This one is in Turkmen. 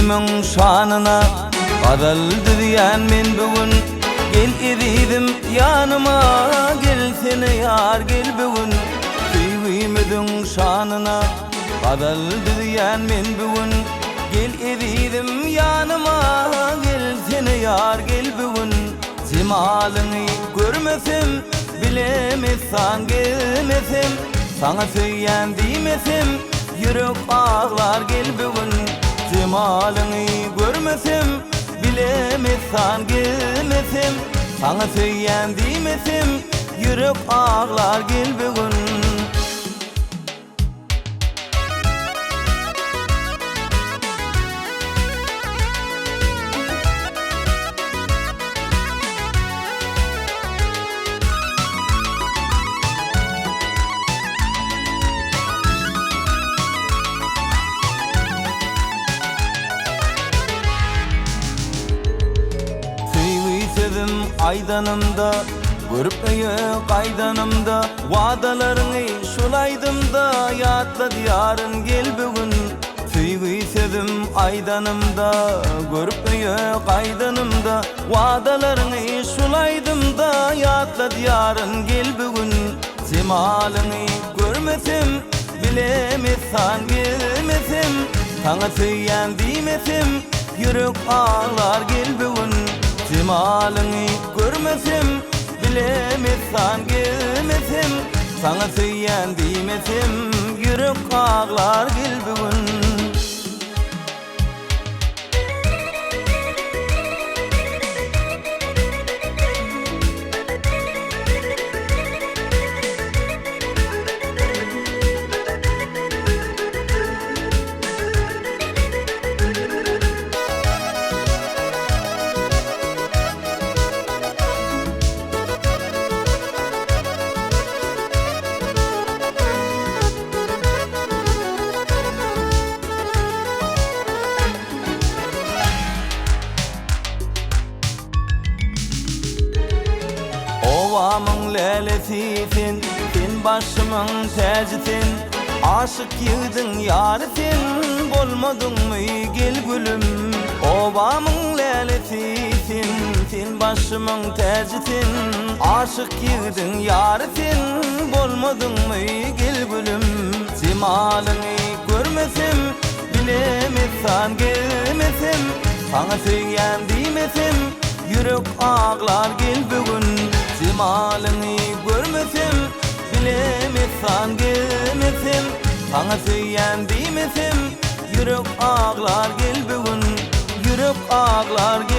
Söýgimiň şanyna gazal düzýän men bu gün Gel ezizim ýanyma gelsene ýar gel bu gün Söýgimiziň şanyna gazal düzýän men bu gün Gel ezizim ýanyma gelsene ýar gel bu gün Jemalyňy görmesem bilemessan gezmesem Saňa söýýän diýmesem ýürek aglar gel bu gün Jemalyňy görmesem bilemessan gezmesem Saňa söýýän diýmesem ýürek aglar gel bu gün. Söýgi sözüm aýdanymda, Görüp öýe gaýdanymda, Wadalaryňy şol aýdymda Ýatladýaryn gel bu gün. Söýgi sözüm aýdanymda, Görüp öýe gaýdanymda, Wadalaryňy şol aýdymda Ýatladýaryn gel bu gün. Jemalyňy görmesem, Bilemessan gezmesem, Saňa söýýän diýmesem, Ýürek aglar gel bu gün. Jemalyňy görmesem, Bilemessan gezmesem, Saňa söýýän diýmesem, Ýürek aglar gel bu gün. Obamyň lälesi sen, sen başymyň täji sen, Aşyk ýigidiň ýary sen, bolmadyňmy gel gülüm. Obamyň lälesi sen, sen başymyň täji sen, Aşyk ýigidiň ýary sen, bolmadyňmy gel gülüm. Jemalyňy görmesem, Bilemessan gezmesem, Saňa söýýän diýmesem, Ýürek aglar gel bu gün. Jemalyňy görmesem, Bilemessan gezmesem, Saňa söýýän diýmesem, Ýürek aglar gel bu gün. Ýürek aglar.